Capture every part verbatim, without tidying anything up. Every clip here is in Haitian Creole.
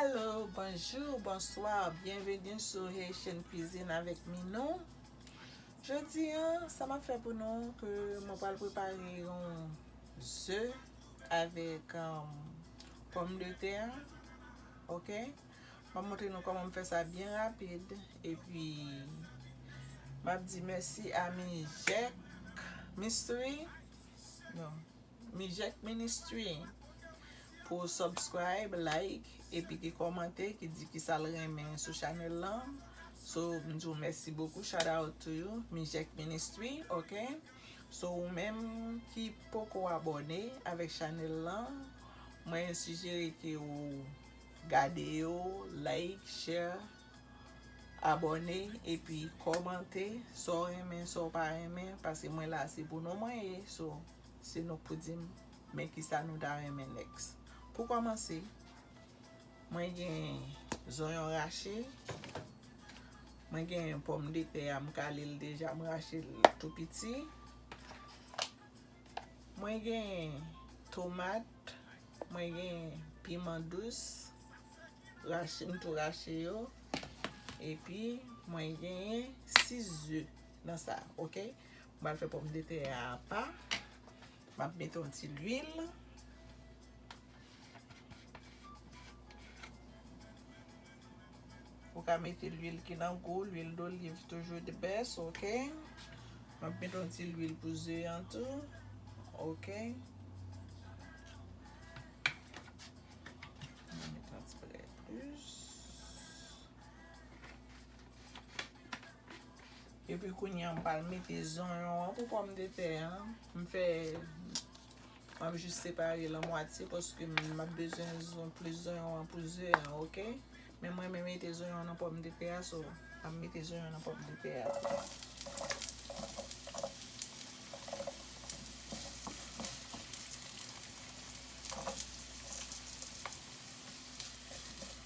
Hello, bonjou, bonswa, byenveni sou Haitian Cuisine avèk Minou. Jodi a, sa m ap fè pou nou, ke mwen pral prepare yon ze avèk, um, pòmdetè, ok? M ap montre nou kòman m fè sa byen rapid. Epi, m ap di mèsi a Mijèk Mystery. Non. Mijèk Ministry pou subscribe, like, epi ki kòmante, ki di ki sa l renmen sou chanèl lan. So, m di w mèsi bokou, shout out to you, Mijèk Ministry, ok? So, ou menm ki poko abòne avèk chanèl lan, mwen sijere ke ou gade yo, like, share, abòne, epi kòmante sa w renmen, sa w pa renmen, paske mwen la se pou nou mwen ye, so, se nou k pou di m men kisa nou ta renmen next. Pou kòmanse, mwen gen zonyon rache, mwen gen pòmdetè a, m kale l deja, m rache l tou piti. Mwen gen tomat, mwen gen piman dous, rache, m tou rache yo. Epi, mwen gen sis ze nan sa, ok? M pral fè pòmdetè a apa. M ap mete yon ti lwil. Ou ka mete lwil ki nan gou, lwil doliv toujou the best, ok? M ap mete yon ti lwil pou ze an tou, ok? M ap mete yon ti bagay plis. Epi kounye a, m pral mete zonyon an pou pòmdetè an. M fè, m ap jis separe l an mwatye paske m ap bezwen zon, plis zonyon an pou ze an, ok? Men mwen renmen mete zonyon nan pòmdetè a, so, m ap mete zonyon nan pòmdetè a tou.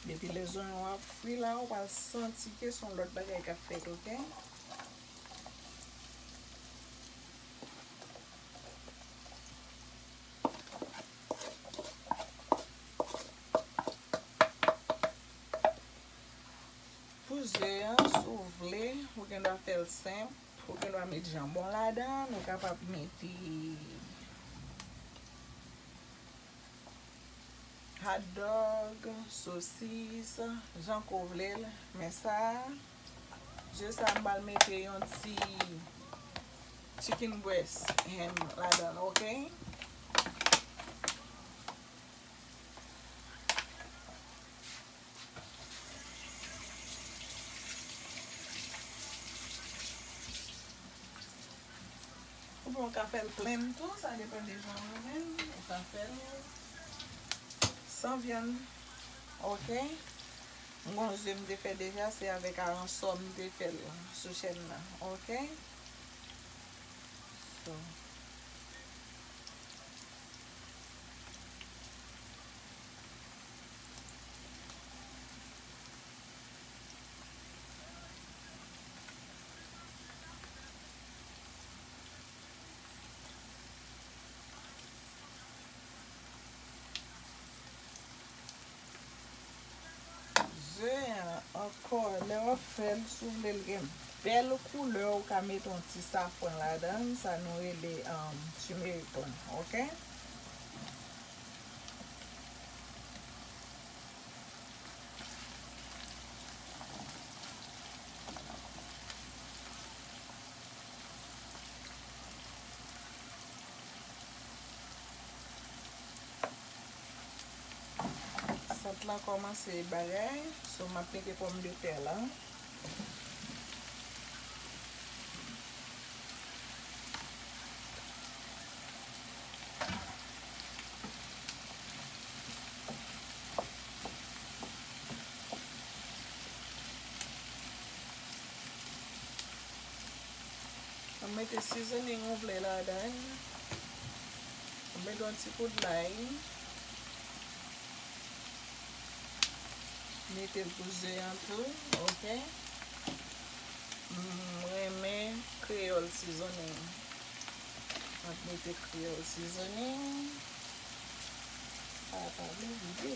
Depi lè zonyon an ap fri la, ou pral santi ke se yon lòt bagay k ap fèt, ok? Pou ze an, si w vle, ou gen dwa fè l senp. Ou gen dwa met janbon ladan, ou kapab mete hot dog, sosis, jan ke w vle l. Men sa, ze sa a, m pral mete yon ti chicken breast ham ladan l, ok? Oubyen ou ka fè l plenn tou, sa depann de jan ou renmen l. Ou ka fè l san vyann. Ok. M gon ze m te fè deja, se avèk aransò m te fè l sou chèn nan. Ok. So. Ze an ankò, lè w ap fè l, si w vle l gen bèl koulè, ou ka mete yon ti safran ladan l, sa nou rele, um, turmeric lan, ok? Sant lan kòmanse bagay, so m ap mete pòmdetè lan. Ou mete seasoning ou vle ladan. Ou mete yon ti poud lay. Mete l pou ze an tou, ok. M renmen Creole seasoning. M ap mete Creole seasoning. Pa, pa bliye.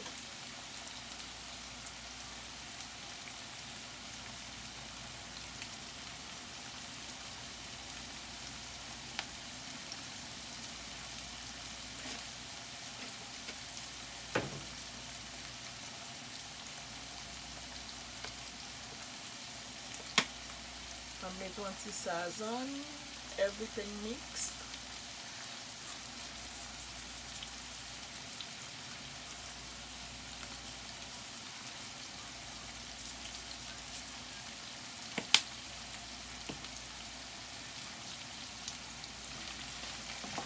Met yon ti sazon, everything mix.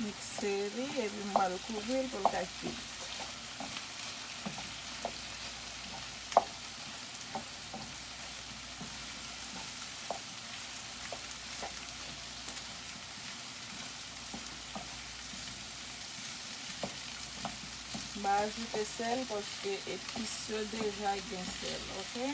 Mikse li, epi m pral kouvri l pou l ka kwit. M pa ajoute sèl paske epis yo deja gen sèl, oke?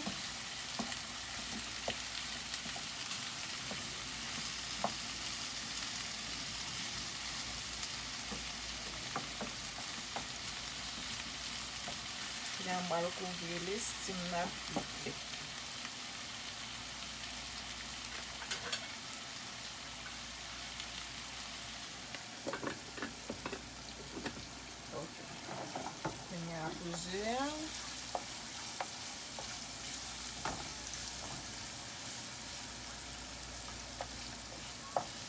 Kounye a m pral kouvri li, steam nan ap kwit li. Ok. Kounye a pou ze a.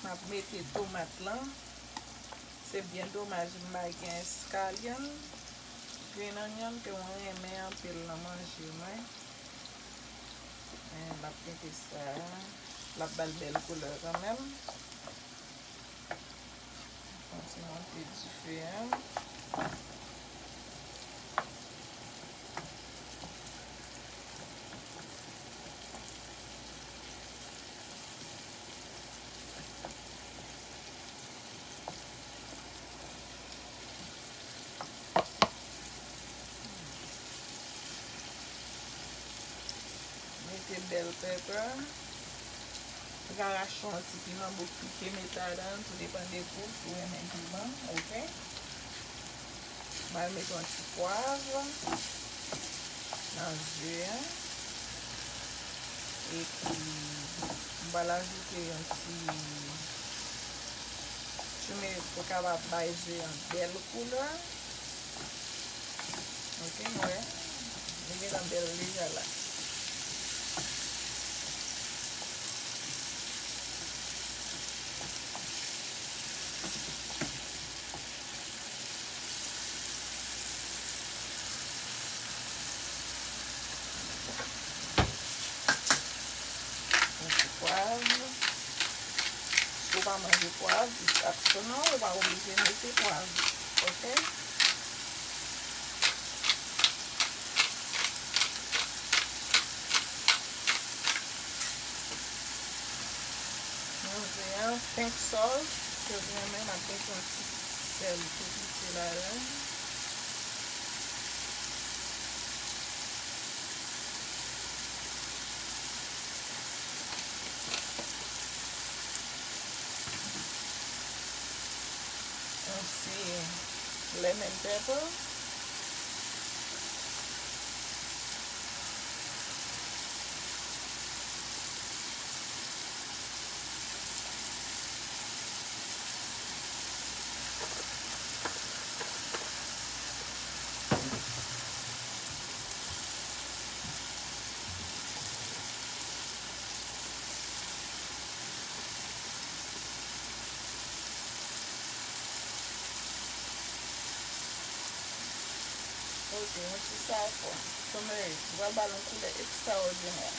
M ap mete tomat lan. Se byen domaj m pa gen eskalyon, green onion ke mwen renmen anpil nan manje mwen. Men m ap mete sa, l ap ba l bèl koulè kanmenm. Fè yon ti monte dife a. Mete bell pepper. Ou ka rache yon ti piman bouk pike met ladan, tou depann de gou, si w renmen piman, oke. M al met yon ti pwav nan ze a. Epi, m pral ajoute yon ti timerik pou kapab bay ze a bèl koulè. Ok, nou wè. Li gentan bèl deja la. Yon ti pwav. Si w pa manje pwav, it's optional, ou pa oblije mete pwav. Ok? Manje a, pink salt, ke m renmen, m ap mete yon ti sèl tou piti ladan. Yon ti lemon pepper. Ok, yon ti safran, turmeric, li pral ba l yon koulè ekstraòdinè.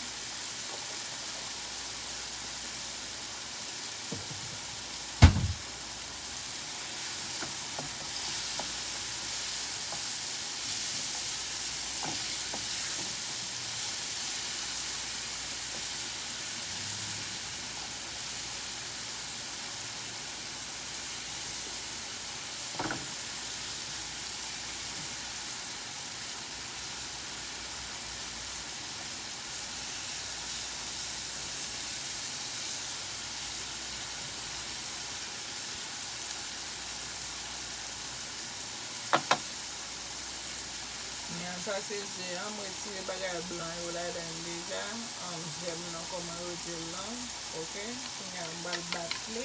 Men sa se ze a, m retire bagay blan yo ladan l deja, um, jèm nan kòman yo di l lan, oke, kounye a m pral bat li.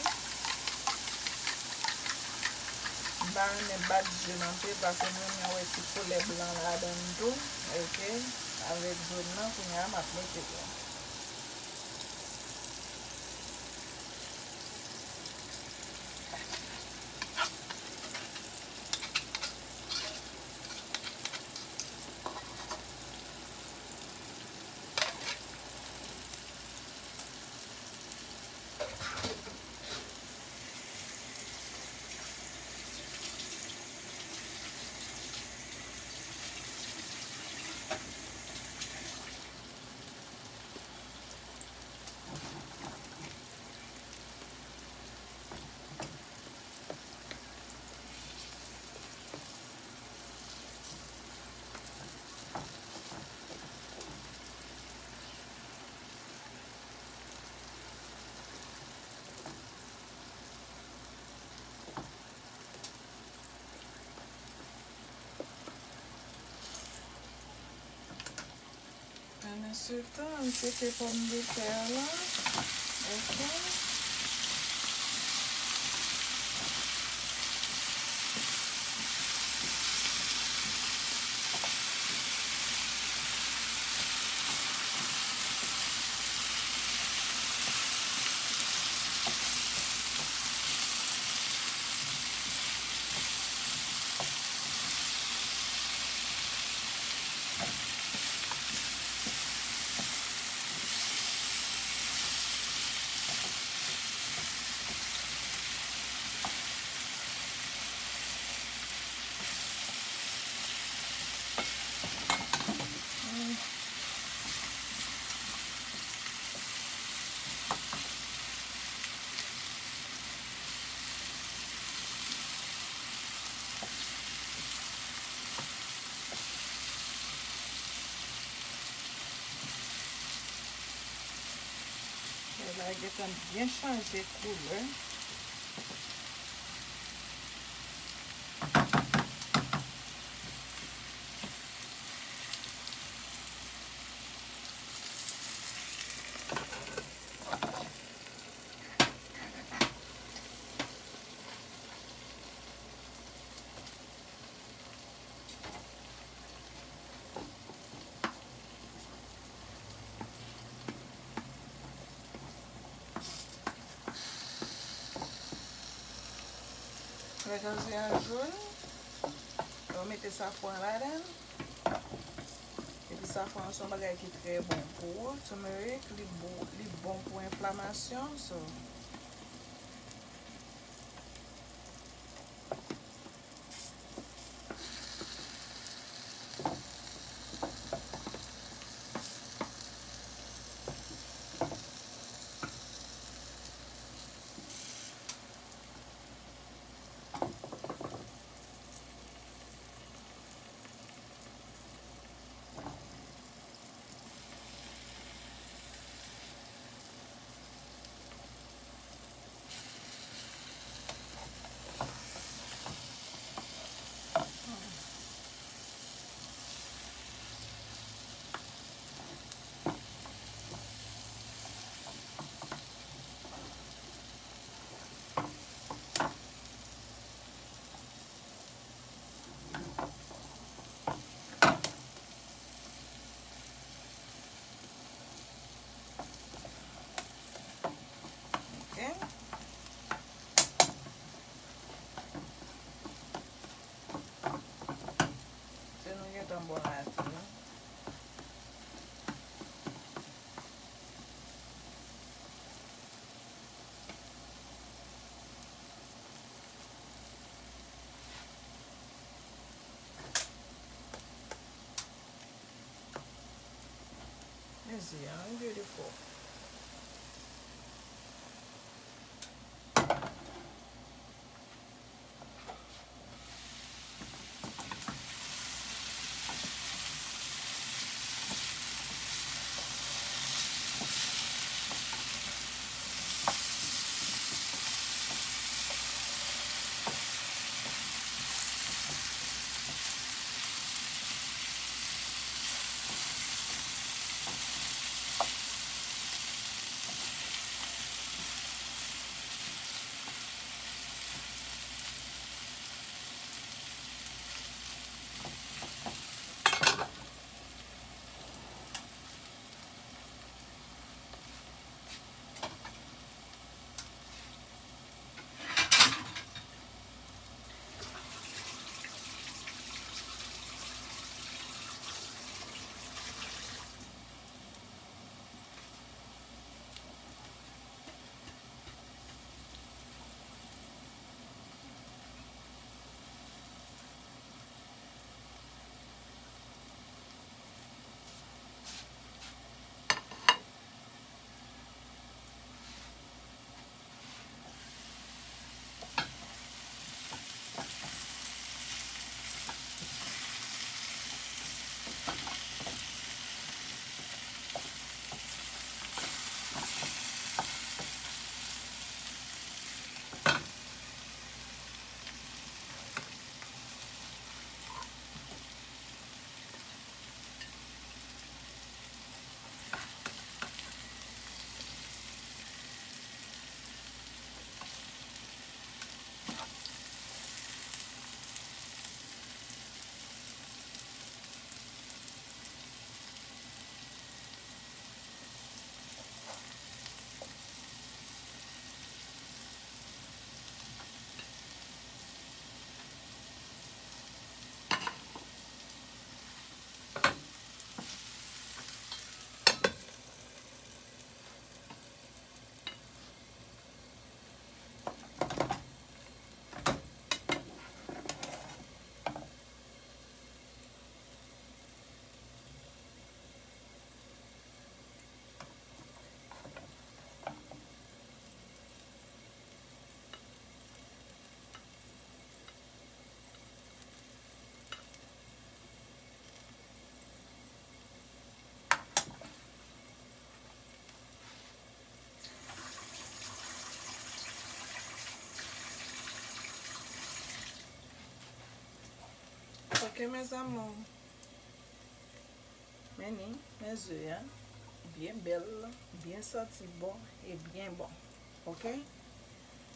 M pa renmen bat ze m anpil, paske m renmen wè ti koulè blan ladan l tou, oke, avèk zòn nan, kounye a m ap mete l. Pandan se tan, m sete pòmdetè la. Ok. Bagay la gentan byen chanje koulè. Lè jan an joun, nou mete safran ladan l. Epi safran an se yon bagay ki trè bon pou ou. Turmeric, li bon, li bon pou enflamasyon. So, Ok. Se nou gentan bon la tou. Mezi an, li beautiful. Ok, mes amours. Men ni, men ze a, byen bèl, byen santi bon e byen bon. Ok?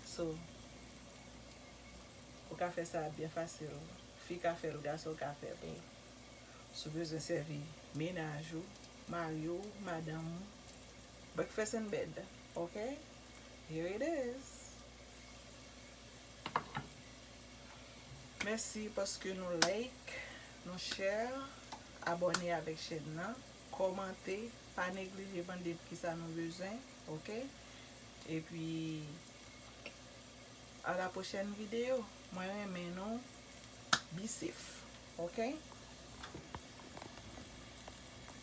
So, ou ka fè sa byen fasil. Fi ka fè l, gason ka fè l. Si w bezwen sèvi mennaj ou, mari w, madanm ou, breakfast in bed. Ok? Here it is. Mèsi paske nou like, nou share, abòne avèk chèn nan, kòmante, pa neglije mande n kisa nou bezwen, ok? Epi, a la pwochèn videyo, mwen renmen nou, be safe, ok?